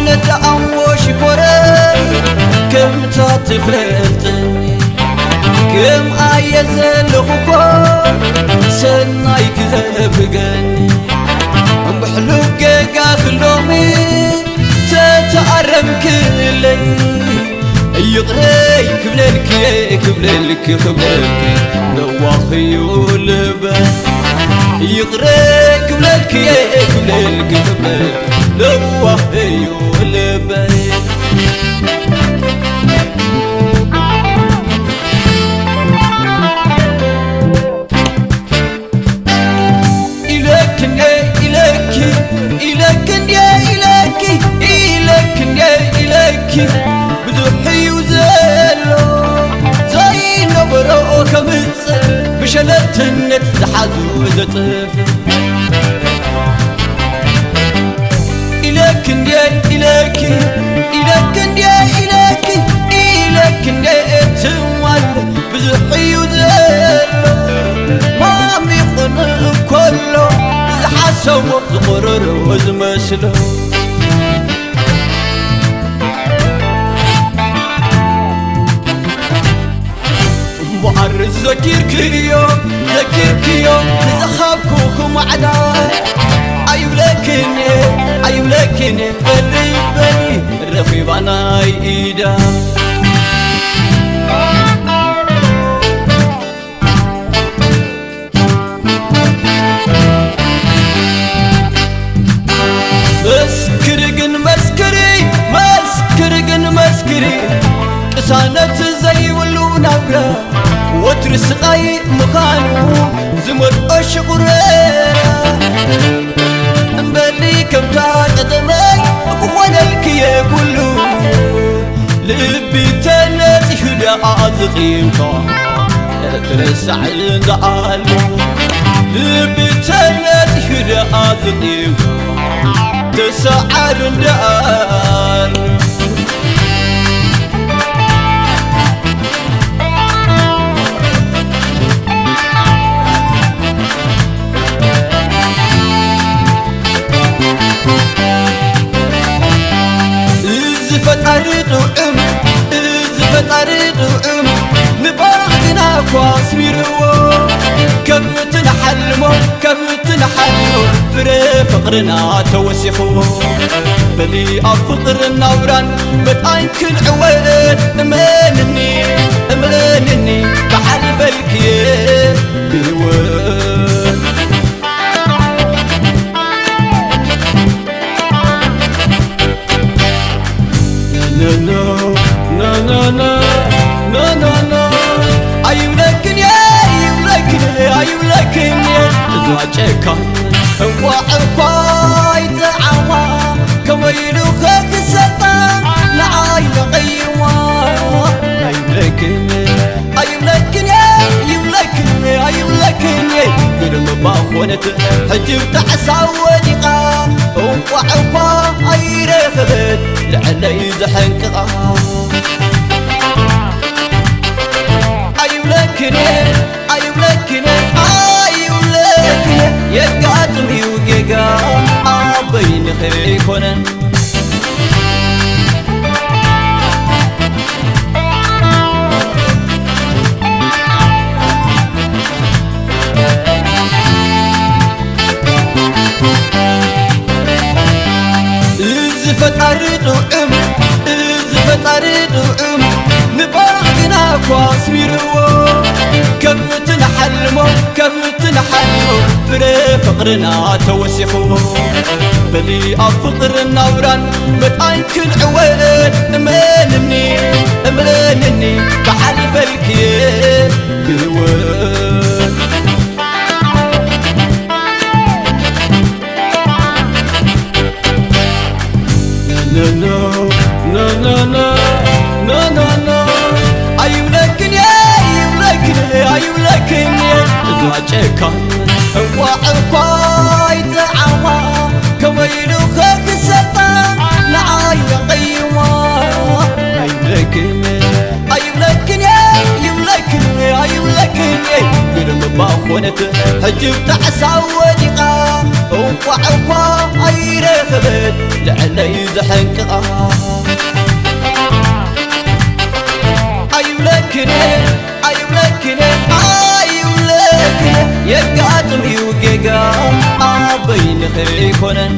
ነዳኣሞ ሽኮረ ከምታ ትፈልጥኒ ከምኣ እየ ዘለኹ እኮ ሰናይ ክዘብገኒ እምብሕሉፍ ጌጋ ክሎሚ ተተኣረምክለይ ይቕረይ ክብለልኪ ክብለልኪ ክብለልኪ ለዋኽዩ ልበ ይቕረ ክብለልክየ ክብለልክ ክብለል ለዋህዩ ልበይ ኢለክንየ ኢለኪ ኢለክንየ ኢለኪ ኢለክንየ ኢለኪ ብዙሕ እዩ ዘሎ ዘይነበሮ ከምጽእ ብሸለልትነት ዝሓዙ ዘጥፍ ኢለክ እንድየ ኢለኪ ኢለክ እንድየ ኢለኪ ኢለክ እንድየ ትማል ብዙሕ እዩ ዘሎ ማሚ ይኹን እንከሎ ዝሓሰቦ ዝቆረሮ ዝመስሎ እምበኣር ዘኪርክዮ ዘኪርክዮ ንዝሃብኩኺ ማዕዳ ኣይብለክን እየ ኣይብለክን እየ በሊ በሊ ረኺባ ናይ ኢዳ መስክሪ ግን መስክሪ መስክሪ ግን መስክሪ ቅሳነት ዘይብሉ ናብራ ወትሪ ስቓይ ምዃኑ ዝመልኦ ሽቑረ እምበሊ ከምታ ቀደመይ ክኾነልክየ ኩሉ ልቢ ተነጺሁ ደኣ ዝቒምካ ትረሳዕ እንዳኣሉ ልቢ ተነጺሁ ደኣ ዝቒምካ ትሰዓር እንዳኣሉ እዚ ፈጣሪ ጥዑም እዚ ፈጣሪ ጥዑም ንባህልና እኳ ኣስሚርዎ ከምቲ ንሓልሞ ከምቲ ንሓልሞ ፍረ ፍቕርና ተወሲኽዎ በሊ ኣብ ፍቕርን ናብራን መጣን ክንዕወት እመንኒ እመንኒ ክሓልፈልክየ ብህይወት No, no, no, no, no, no, no, no. ኣይብለክን እየ ኣይብለክን እየ ኣይብለክን እየ እዛ ጨካን እንቋዕ እኳ ኣይጠዓማ ከመይ ኢሉ ከክሰጣ ንዓይ ተቐይማ ኣይብለክን ኣይብለክን እየ ኣይብለክን እየ ኣይብለክን እየ ግርምባ ኾነት ሕጂ ብጣዕሳ ወዲቓ እንቋዕ እኳ ኣይረኸበት ልዕለይ ዘሐንቅቓ ኣይብለክን እየ ኣይብለክን እየ ኣይብለክን እየ የጋጥም እዩ ጌጋ ኣበይንኸ ይኮነ እዚ ፈጣሪ ጥዑም እዚ ፈጣሪ ጥዑም ንባህልና እኳ ኣስሚርዎ ከምቲ ንሓልሞ ከምቲ ንሓልሞ ፍረ ፍቕርና ተወሲኽዎ በሊ ኣብ ፍቕርን ናብራን መጣን ክንዕወት እመንኒ እመንኒ ክሓልፈልክየ ብህይወት No, no, no, no, no, no, no, no. ኣይብለክን እየ ኣይብለክን እየ ኣይብለክን እየ እዛ ጨካን እንቋዕ እኳ ኣይጠዓማ ከመይ ኢሉ ከክሰጣ ንዓይ የቐይማ ኣይብለክን እየ ኣይብለክን እየ ይብለክን እየ ኣይብለክን እየ ግርምባ ኾነት ሕጂ ብጣዕሳ ወዲቓ እንቋዕ እኳ ኣይ ይረኸበት ልዕለይ ዘሐንቅቓ ኣይብለክን እየ ኣይብለክን እየ ኣይብለክን እየ የጋጥም እዩ ጌጋ ኣበይ ንኸይኮነን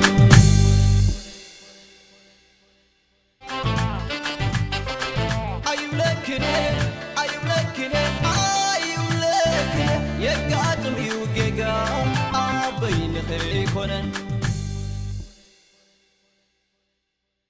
ኣይብለክን እየ ኣይብለክን እየ ኣይብለክን እየ የጋጥም እዩ ጌጋ ኣበይ ንኸይኮነን